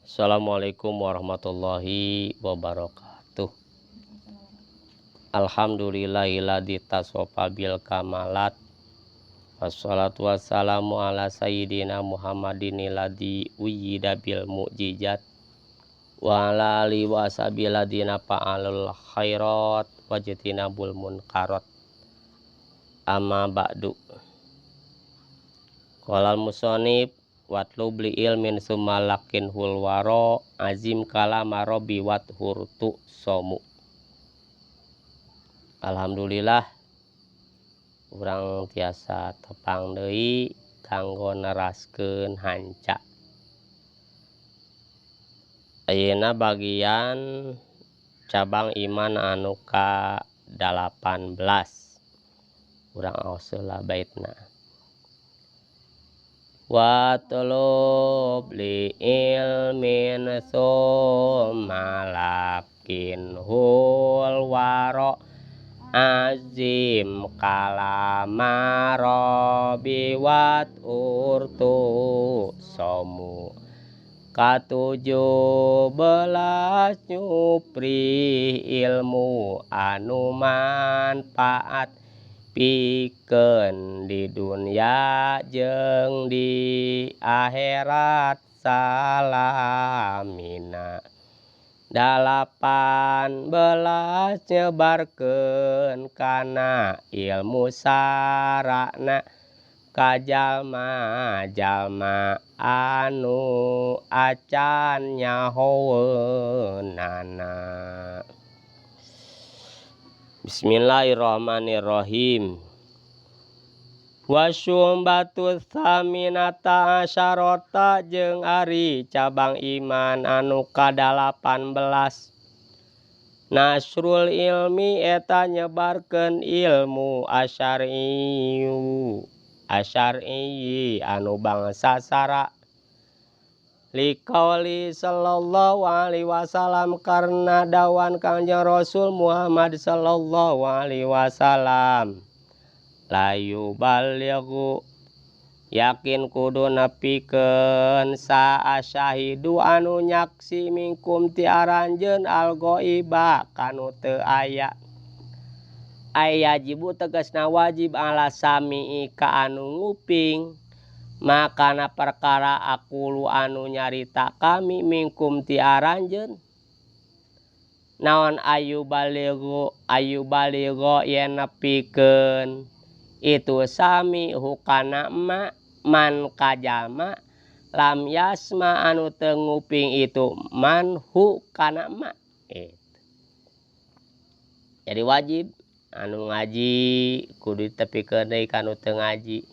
Assalamualaikum warahmatullahi wabarakatuh. Alhamdulillahilladzi tasofa bil kamalat. Wassalatu wassalamu ala sayyidina Muhammadin alladzi wujida bil mukjizat wa ala alihi wa ashabihi alladziina fa'alul khairat wajtinabul munkarat. Amma ba'du. Qala al-musannif watlub li ilmin summa laqin hul waro azim kalama rabbi wat hurtu somu. Alhamdulillah urang tiasa tepang deui kanggo neraskeun hanca. Ayeuna bagian cabang iman anu ka-18. Urang aos heula baitna. Watlub li ilmin summa laqinhul waro azim kalama rabbi wat urtu somu. Katujuh belas nyupri ilmu anu manfaat pikeun di dunya jeung di akhirat salamina. 18 nyebarkeun kana ilmu sarana ka jalma-jalma anu acan nyahoeunana. Bismillahirrahmanirrahim. Wasyu'batu tsaminata asyarata jeung ari cabang iman anu ka-18. Nasrul ilmi eta nyebarkeun ilmu asyar'iyyu asyar'i anu bangsa sara. Liqauli sallallahu alaihi wasallam karena dawan Kangjeng Rasul Muhammad sallallahu alaihi wasallam. La yuballighu yakin kudu nepikeun saa syahidu anu nyaksi minkum ti aranjeun al-ghaiba kanu teu aya. Ay yajibu tegasna wajib ala sami'i ka anu nguping makana perkara aqulu anu nyarita kami minkum ti aranjeun. Naon ayu balighu ayu baligho yen nepikeun itu sami hukana ma man kajalma lam yasma anu teu nguping itu man hu kana ma. Itu. Jadi wajib anu ngaji kudu ditepikeun deui ka nu teu ngaji.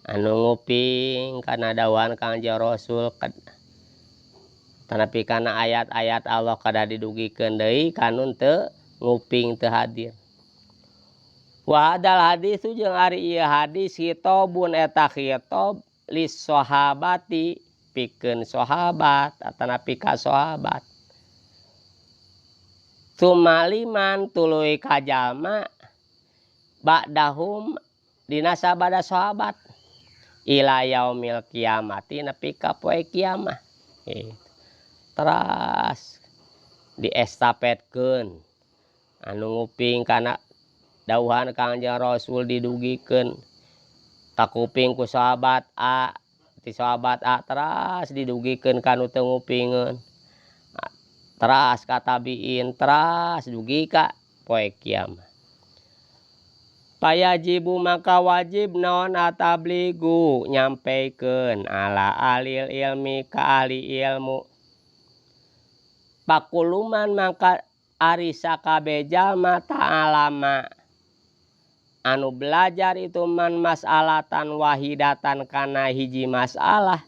Anu nguping kana dawuhan Kangjeng Rasul tanapi kana ayat-ayat Allah kada didugikeun deui ka nu teu nguping teu hadir. Wa hadal hadis jeung ari ieu hadis khitabun eta khitab lis sahabati pikeun sahabat atanapi ka sahabat. Tsumma liman tuluy ka jalma ba'dahum dina sabada sahabat ila yaumil kiamati nepi ka poe kiamah. Gitu. Teras diestafetkeun anu nguping kana dawuhan Kangjeng Rasul didugikeun kakuping ku sahabat A ti sahabat A teras didugikeun ka nu teu ngupingeun teras ka tabiin teras dugi ka poe kiamah. Payajibu maka wajib naon atabligu nyampikeun ala ahlil ilmi ka ahli ilmu. Pakuluman maka ari sakabeh jalma ta'alama anu belajar itu man mas'alatan wahidatan kana hiji masalah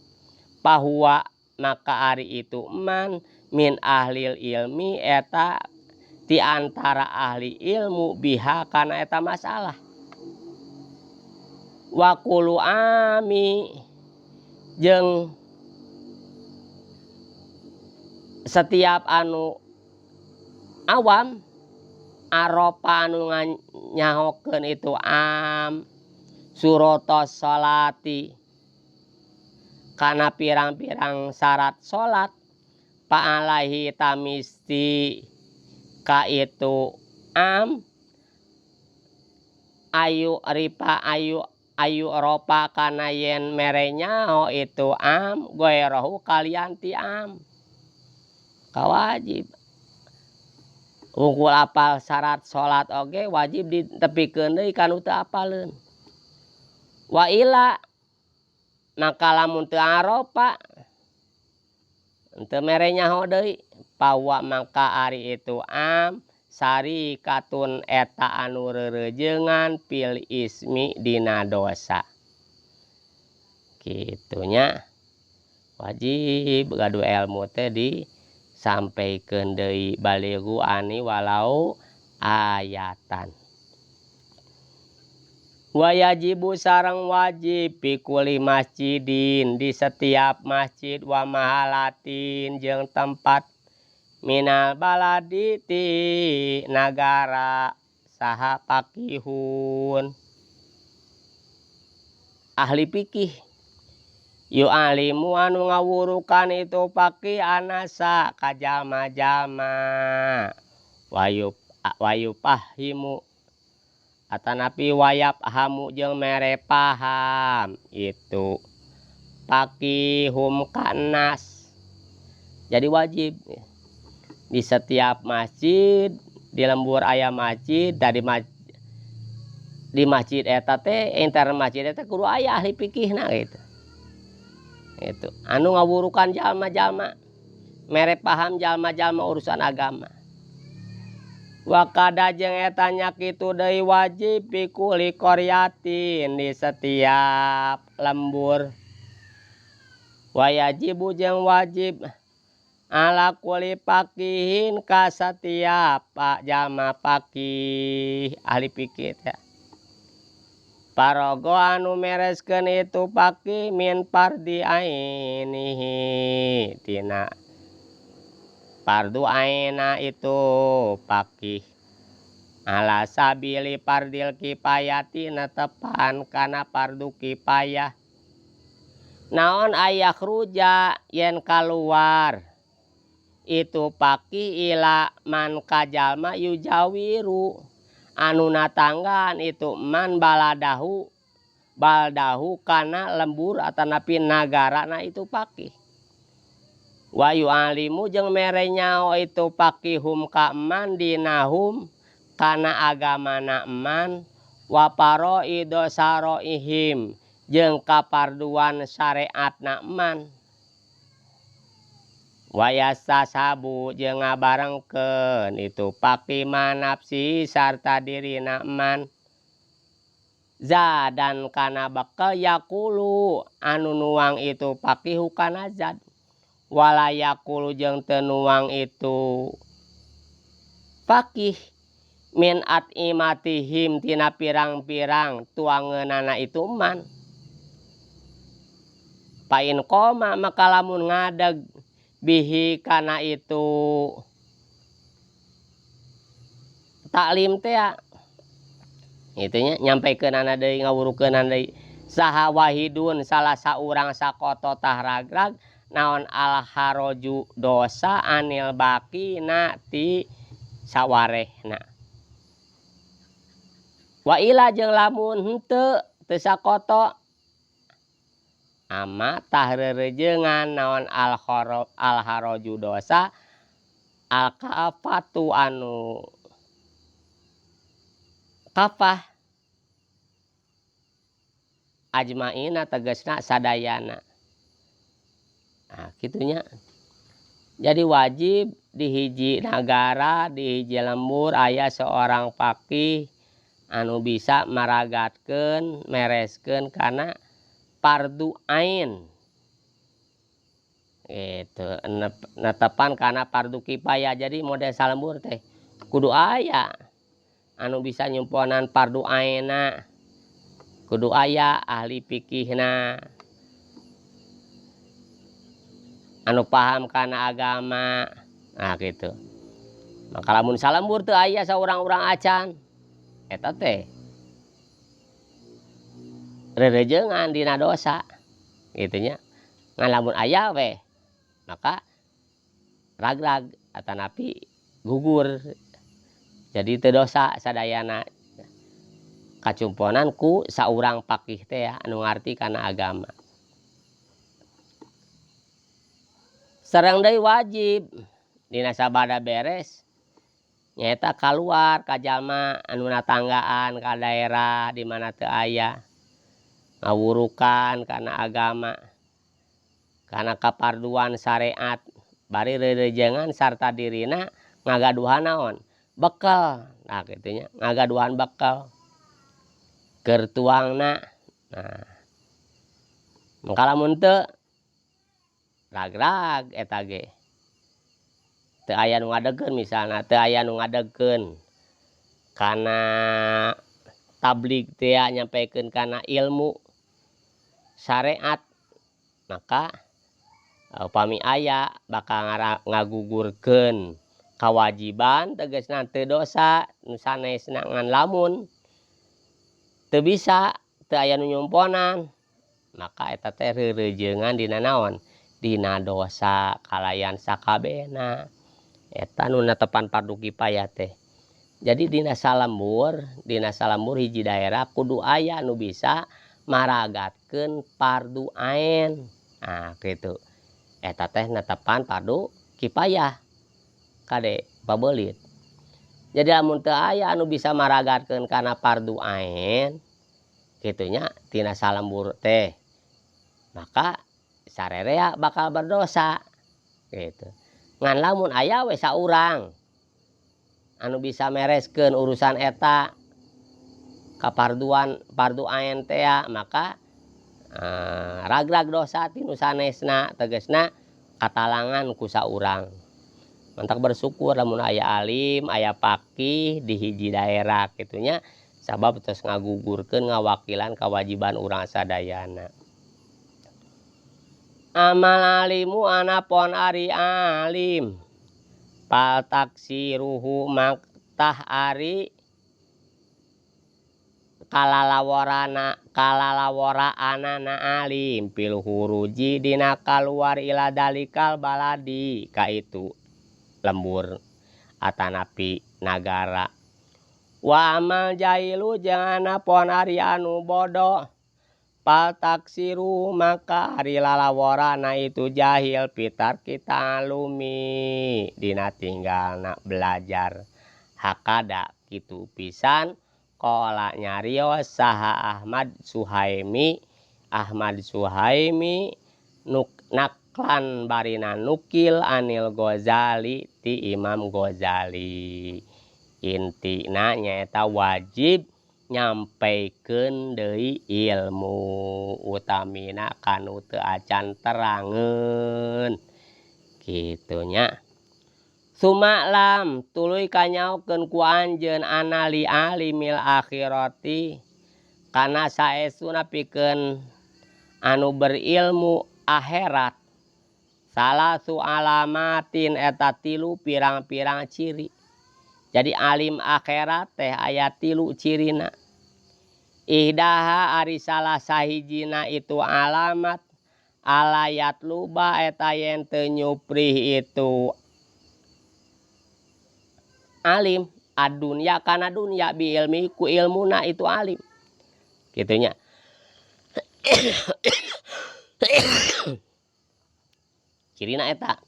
pahuwa maka ari itu man min ahlil ilmi eta ti antara ahli ilmu biha kana eta masalah. Wa kullu ami jeung setiap anu awam arofa anu nyahokeun itu am surata sholati Kana pirang-pirang syarat salat pa'alaihi tamisti ka itu am ayu ripa ayu ayu ropa kana yen mere nyaho itu am goerohu kalian ti am kawajib wungkul apal syarat salat oge wajib ditepikeun deui ka nu teu apaleun wa ila maka lamun teu aropa teu mere nyaho deui pawa maka ari itu am sarikatun eta anu reurejeungan fil ismi dina dosa kitu nya wajib gaduh elmu teh disampaikeun deui balighu ani walau ayatan. Wa yajibu sareng wajib fi kulli masjidin di setiap masjid wa mahalatin jeung tempat minal baladi ti nagara saha faqihun ahli fikih yu'alimu anu ngawurukan itu faqih anasa ka jalma-jalma wayu fahimu atanapi wayafhamu jeung mere paham itu faqihum kanas. Jadi wajib di setiap masjid di lembur aya masjid dari di masjid eta teh intern masjid eta kudu aya ahli fikihna gitu. Itu anu ngawurukan jalma-jalma mere paham jalma-jalma urusan agama. Wakada jeung eta nya kitu deui wajib fi kulli qaryatin di setiap lembur. Wayajibu jeung wajib ala kulli faqihin ka setiap jalma faqih ahli fikih teh. Paraga anu mereskeun itu faqih min fardi ainihi tina fardu aina itu faqih ala sabili fardil kifayati netepan kana fardu kifayah. Naon ayakhruja yen kaluar itu faqih ila man kajalma yujawiru anu natanggan itu man baladahu baldahu kana lembur atanapi nagarana itu faqih. Wa yu'alimu jeung mere nyao itu faqihum ka man dinahum kana agamana man wa faraidu saroihim jeung kaparduan syariatna man. Wayastasabu jeung ngabarengkeun itu faqih manafsi sarta dirina man. Zadan kana bekel yaqulu anu nuang itu faqihu kana zad. Wala yaqulu jeung teu nuang itu faqih min at'imatihim tina pirang-pirang tuangeunana itu man. Pain qoma maka lamun ngadeg bihi kana itu taklim teh itunya nyampaikeunana deui ngawurukeunana deui saha wahidun salah saurang sakoto tah ragrag naon al haraju dosa anil baqina ti sawarehna. Wa ila jeung lamun henteu teu sakoto ama tah reurejeungan naon al haraju dosa al kafatu anu kafah ajmaina tegasna sadayana. Nah, kitunya. Jadi wajib di hiji nagara, di hiji lembur aya seorang faqih anu bisa maragatkeun, mereskeun kana fardu ain. Gitu, netepan kana fardu kifayah. Jadi model salembur teh kudu aya anu bisa nyumponan fardu aina. Kudu aya ahli fikihna. Anu paham kana agama. Nah gitu. Maka lamun salembur teu aya saurang-urang acan eta teh rerejeungan dina dosa gitu nya. Ngan lamun aya we maka ragrag atanapi gugur jadi teu dosa sadayana kacumponan ku saurang faqih tea anu ngarti kana agama. Sareng deui wajib dina sabada beres nyaeta kaluar ka jalma anu natanggaan ka daerah dimana teu aya ngawurukan kana agama kana kaparduan sareat bari rerejengan sarta dirina ngagaduhan naon bekal nah kitu nya ngagaduhan bekal keur tuangna nah mangka lamun teu ragrag eta ge teu aya nu ngadegkeun misalna teu aya nu ngadegkeun kana tablig tea nyampekeun kana ilmu sareat maka upami aya bakal ngagugurkeun kawajiban tegasna teu dosa nu sanesna ngan lamun teu bisa teu aya nu nyumponan maka eta teh rereujeungan dina naon dina dosa kalayan sakabehna eta nu netepan fardu kifayah teh. Jadi dina salembur hiji daerah kudu aya nu bisa maragatkeun fardu ain nah kitu eta teh netepan fardu kifayah kade pabeulit. Jadi lamun teu aya anu bisa maragatkeun kana fardu ain kitu nya tina salembur teh maka sarerea bakal berdosa kitu. Ngan lamun aya we saurang anu bisa mereskeun urusan eta kaparduan fardu ain tea maka ragrag dosa ti nu sanesna tegasna katalangan ku saurang. Mantak bersyukur lamun aya alim aya faqih di hiji daerah kitu nya sabab tos ngagugurkeun ngawakilan kawajiban urang sadayana. Amal alimu anapon ari alim fal taksiruhu maktah ari kalalaworana kalalaworaanana alim fil huruji dina kaluar ila dalikal baladi ka itu lembur atanapi nagara. Wa amal jahilu jeung anapon ari anu bodoh fal taksiru maka ari lalaworana itu jahil fitar kita alumi dina tinggalna belajar hakada kitu pisan qala nyarios saha Ahmad Suhaimi Ahmad Suhaimi nuk naklan barina nukil anil Ghazali ti Imam Ghazali. Intina nyaeta wajib nyampaikan deui ilmu utamina kanu teu acan terangeun kitu nya. Sumaklam tuluy kanyaokeun ku anjeun anali alimil akhirati kana saestuna pikeun anu berilmu akhirat salasu alamatin eta tilu pirang-pirang ciri. Jadi alim akhirat teh aya tilu cirina. Ihdaha ari salah sahijina itu alamat alayat luba eta yen teu nyuprih itu alim adunya kana dunya bi ilmi ku ilmuna itu alim kitu nya. Cirina eta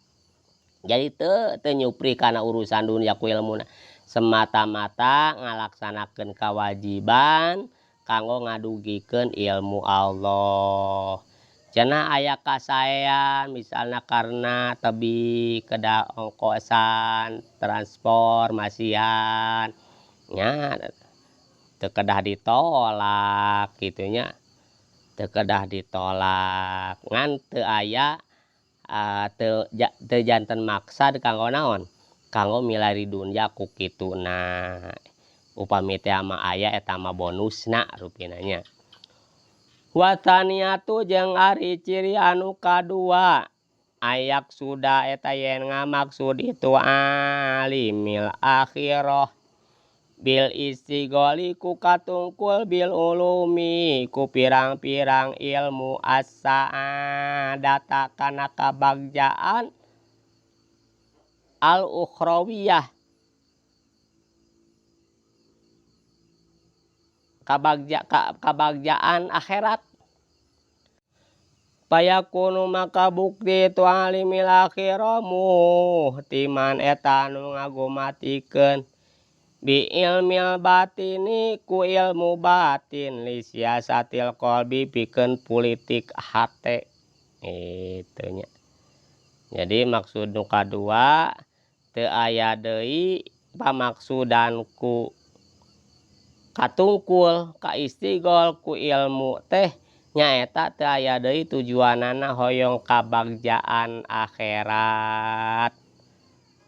jadi teu nyuprih kana urusan dunya ku ilmuna semata-mata ngalaksanakeun kewajiban kanggo ngadugikeun ilmu Allah. Cenah aya kasaean misalna karena tebih kedah ongkosan transport masihan nya teu kedah ditolak kitu nya teu kedah ditolak ngan teu aya teu janten maksad kanggo naon kanggo milari dunya ku kituna. Upami teh mah aya eta mah bonusna rupina nya. Wataniatu jeung ari ciri anu kadua ayak suda eta yen ngamaksud itu alimil akhirah Bil istigholi ku katungkul bil ulumi ku pirang-pirang ilmu as-sa'adata kana kabagjaan al-ukhrawiyah kabagjaan akhirat. Payakunu maka bukti itu alimil akhirah muhtiman eta anu ngagumatikeun bi ilmil batini ku ilmu batin li siasatil qalbi pikeun politik hate kitu nya. Jadi maksud nu kadua teu aya deui pamaksudan ku katungkul ka istighol ku ilmu teh nyaeta teu aya deui tujuanana hoyong kabagjaan akhirat.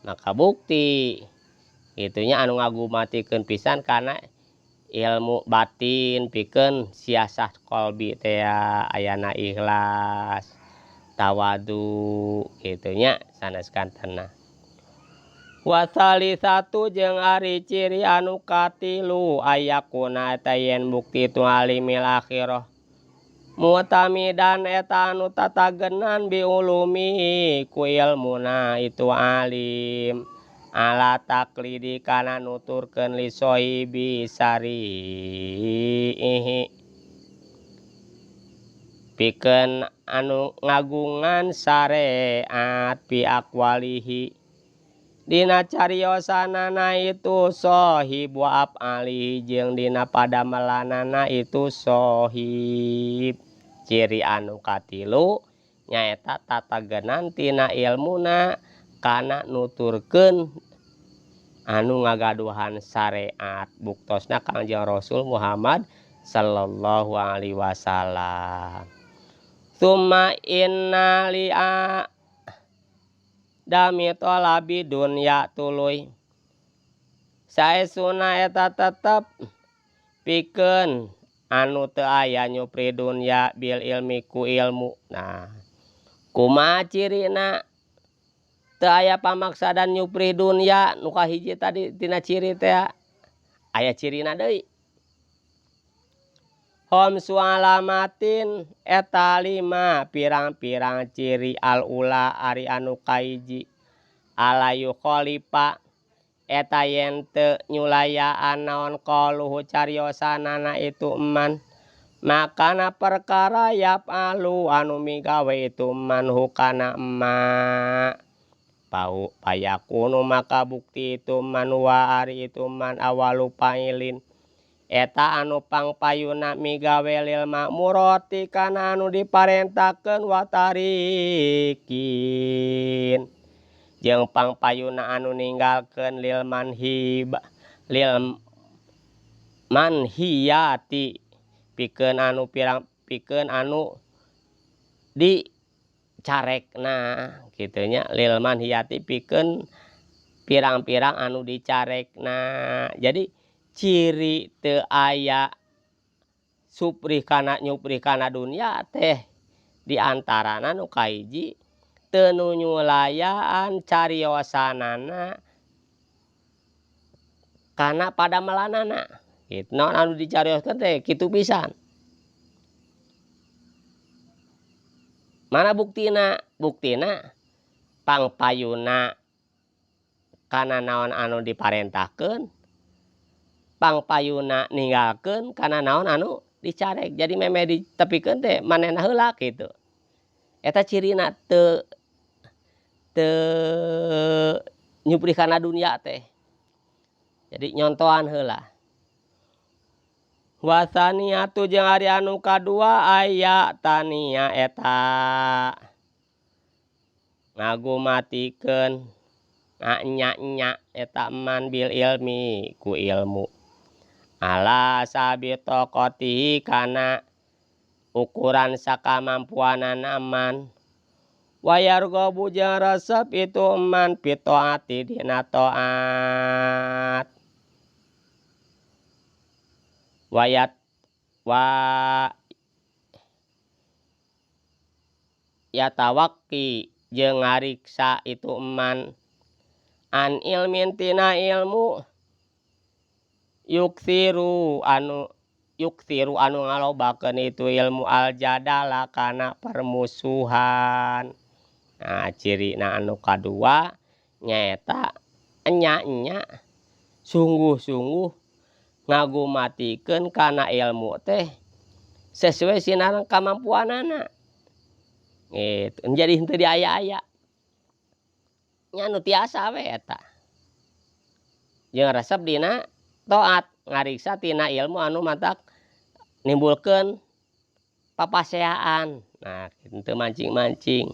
Maka bukti itunya anu ngagumatikeun pisan kana ilmu batin pikeun siasah qalbi teh ayana ikhlas tawadu kitu nya sanes kantena. Wa salisatu jeung ari ciri anu katilu ayakuna eta yen bukti tu alimil akhirah mu'tamidan eta anu tatagenan bi ulumi ku ilmuna itu alim ala taklidi kana nuturkeun li sahibi syari'ihi pikeun anu ngagungan syariat fi aqwalihi dina cariosanana itu sahib wa af'alihi jeung dina padamelanana itu sahib. Ciri anu katilu nyaeta tatagenan tina ilmuna kana nuturkeun anu ngagaduhan syariat buktosna Kangjeng Rasul Muhammad sallallahu alaihi wasallam. Summa inna li'a dami tolabi dunya tuluy saesuna eta tetep pikeun anu teu aya nyupri dunya bil ilmi ku ilmu. Nah, kumaha cirina teu aya pamaksadan nyupri dunya nu kahiji tadi tina ciri teh aya cirina deui. Khamsu alamatin eta lima pirang-pirang ciri al-ula ari anu kahiji alayu khalifa eta yen teu nyulayaan naon qaluhu cariosanana itu eman makana perkara yafalu anu migawe itu eman hukana emma pau payakunu maka bukti itu man wa ari itu man awalu fa'ilin eta anu pangpayuna migawe lil ma'murati kana anu diparentakeun wa tarikin jeung pangpayuna anu ninggalkeun lil manhib lil manhiyati pikeun anu pirang pikeun anu dicarekna kitu nya lil manhiyati pikeun pirang-pirang anu dicarekna. Jadi ciri teu aya suprih kana nyuprih kana dunya teh diantarana nu kahiji teu nu nyulayaan cariosanana kana padamelanana kitu naon anu dicarioskeun teh kitu pisan. Mana buktina? Buktina pangpayuna kana naon anu diparentahkeun, pangpayuna ninggalkeun kana naon anu dicarek. Jadi memeh ditepikeun teh manehna heula kitu. Eta cirina teu teu nyuprih kana dunya teh. Jadi nyontohan heula. Wasaniatu jeung ari anu kadua aya tania eta ngagumatikeun nganya-nya eta eman bil ilmi ku ilmu ala sabi taqatihi kana ukuran sakamampuanana eman wayarghabu jeung resep itu eman fi taati dina taat wayat wa yatawakki jeung ngariksa itu eman an ilmin tina ilmu Yuksiru anu yuksiru anu ngalobakeun itu ilmu aljadala kana permusuhan. Nah cirina anu kadua nyaeta enya enya sungguh-sungguh ngagumatikeun kana ilmu teh sesuai sinareng kamampuanana kitu. Jadi henteu diaya-aya nya nu tiasa we eta jeung resep dina toat ngariksa tina ilmu anu matak nimbulkeun papaseaan. Nah henteu mancing-mancing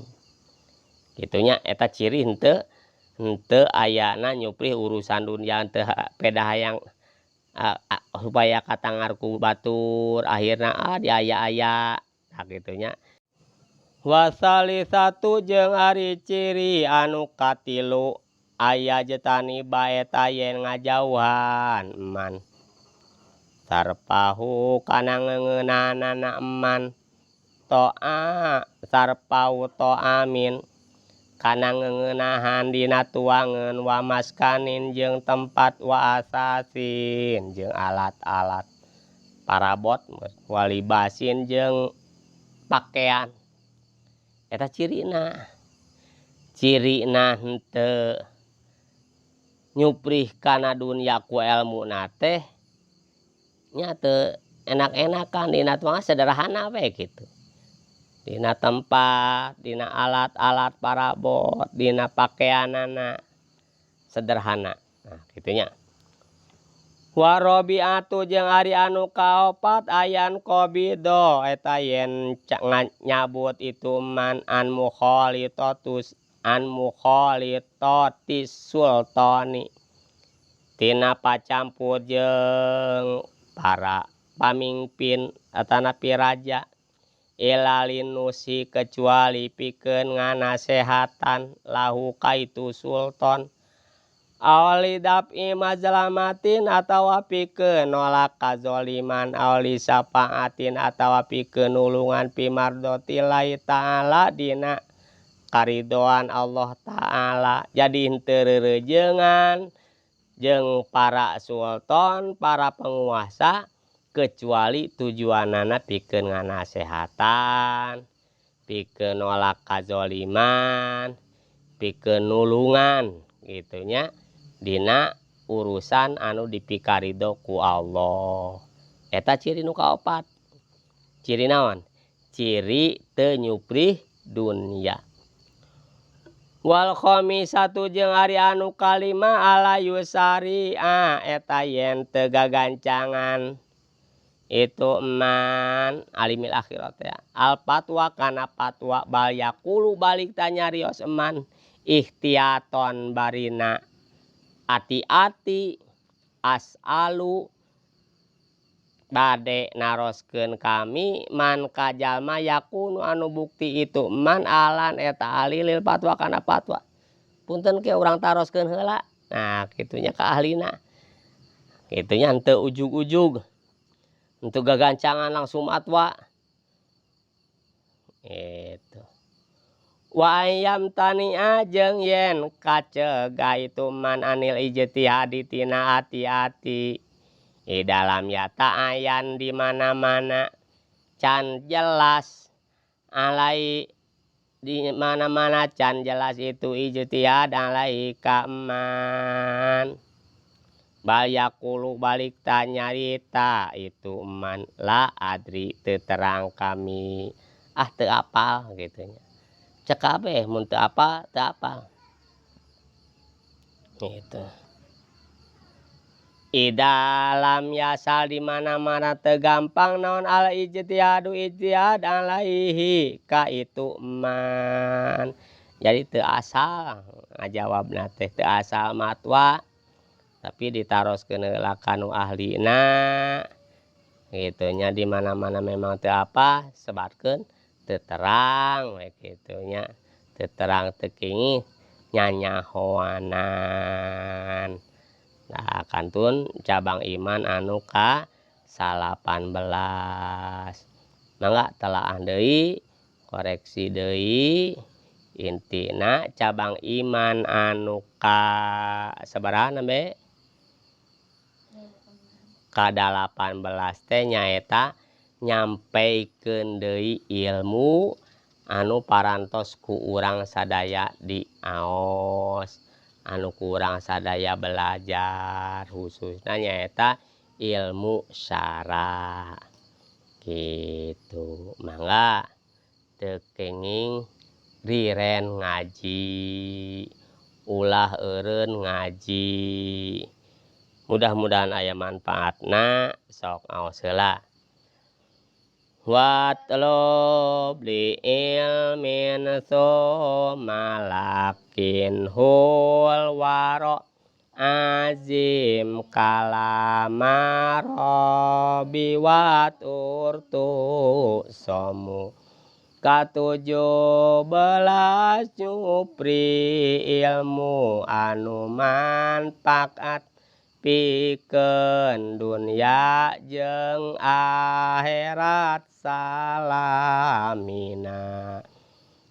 kitu nya eta ciri henteu henteu ayana nyuprih urusan dunia teu peda hayang supaya katangar ku batur akhirna ah diaya-aya tah kitu nya. Wasalisatu jeung ari ciri anu katilu aya jetani baeta yen ngajauhan eman sarpahu kana ngeungeunanana eman toa sarpau toamin kana ngeungeunahan dina tuangeun wa maskanin jeung tempat wa asasin jeung alat-alat parabot walibasin jeung pakean. Eta cirina, cirina henteu nyuprih kana dunia ku elmuna teh nya teu enak-enakan dina tuangan sederhana we kitu. Dina tempat dina alat-alat parabot dina pakeanana sederhana nah kitu nya. Warobiatu jeung ari anu kaopat ayan qabido eta yen nyabut itu man an mukhalitatus an mukhalitatis sultani tina pacampur jeung para pamingpin atanapi raja illa linusi kecuali pikeun nganasehatan lahu ka itu sultan aw lidafi mazlamatin atawa pikeun nolak kazoliman aw lisapaatin atawa pikeun nulungan fi mardhotillahi ta'ala dina karidoan Allah ta'ala. Jadi henteu reureujeungan jeung para sultan para penguasa kecuali tujuanana pikeun nganasehatan pikeun nolak kazoliman pikeun nulungan kitu nya dina urusan anu dipikarido ku Allah. Eta ciri nu kaopat. Ciri naon? Ciri teu nyuprih dunia. Wal khamisatu jeung ari anu kalima ala yusari'a eta yen teu gagancangan itu eman alimil akhirat ya. Al fatwa kana fatwa bal yaqulu balik tanyarios eman ikhtiaton barina ati-ati as'alu bade naroskeun kami man ka jalma yakunu anu bukti itu man alan eta ahli lil fatwa kana fatwa. Punten ke urang taroskeun heula. Nah kitunya ka ahlina. Kitunya henteu ujug-ujug. Henteu gagancangan langsung fatwa. Gitu. Wa ayam tania jeung yen kacegah itu man anil ijtihadi tina ati-ati. Di dalam yata ayan di mana-mana can jelas alai di mana-mana can jelas itu ijtihad alai kaman. Bal yaqulu balik tanyarita itu man la adri teu terang kami ah teu apal kitu nya. Cek kabeh mun teu apal teu apal. Gitu. Ida lam yasal di mana-mana teu gampang naon al ijtihadu ijtihad alaihi ka itu man. Jadi teu asal ngajawabna teh teu asal matwa tapi ditaroskeun heula ka nu ahlina kitu nya. Di mana-mana memang teu apa sebatkeun teu terang we kitu nya. Teu terang teu kingih nyanyahoanan. Nah kantun cabang iman anu ka 18. Mangga telaah deui koreksi deui intina cabang iman anu ka sabaraha nembe? Ka-18 teh nyaeta nyampeikeun deui ilmu anu parantos ku urang sadaya diaos, anu ku urang sadaya belajar, khususna nyaeta ilmu syara kitu. Mangga teu kenging riren ngaji, ulah eureun ngaji, mudah-mudahan aya manfaatna, sok ngaos heula. Watlob li ilmin tsumma lakinhul waro azim kalama robbi waturtu somu. 17 nyupri ilmu anu manfaat pikeun dunya jeung akhirat salamina.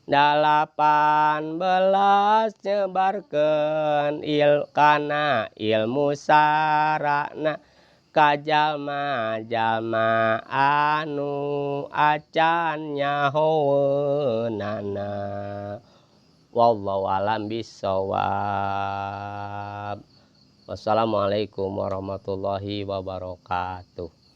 18 nyebarkeun kana ilmu sarana ka jalma-jalma anu acan nyahoeunana. Wallahu a'lam bishawab. Wassalamualaikum warahmatullahi wabarakatuh.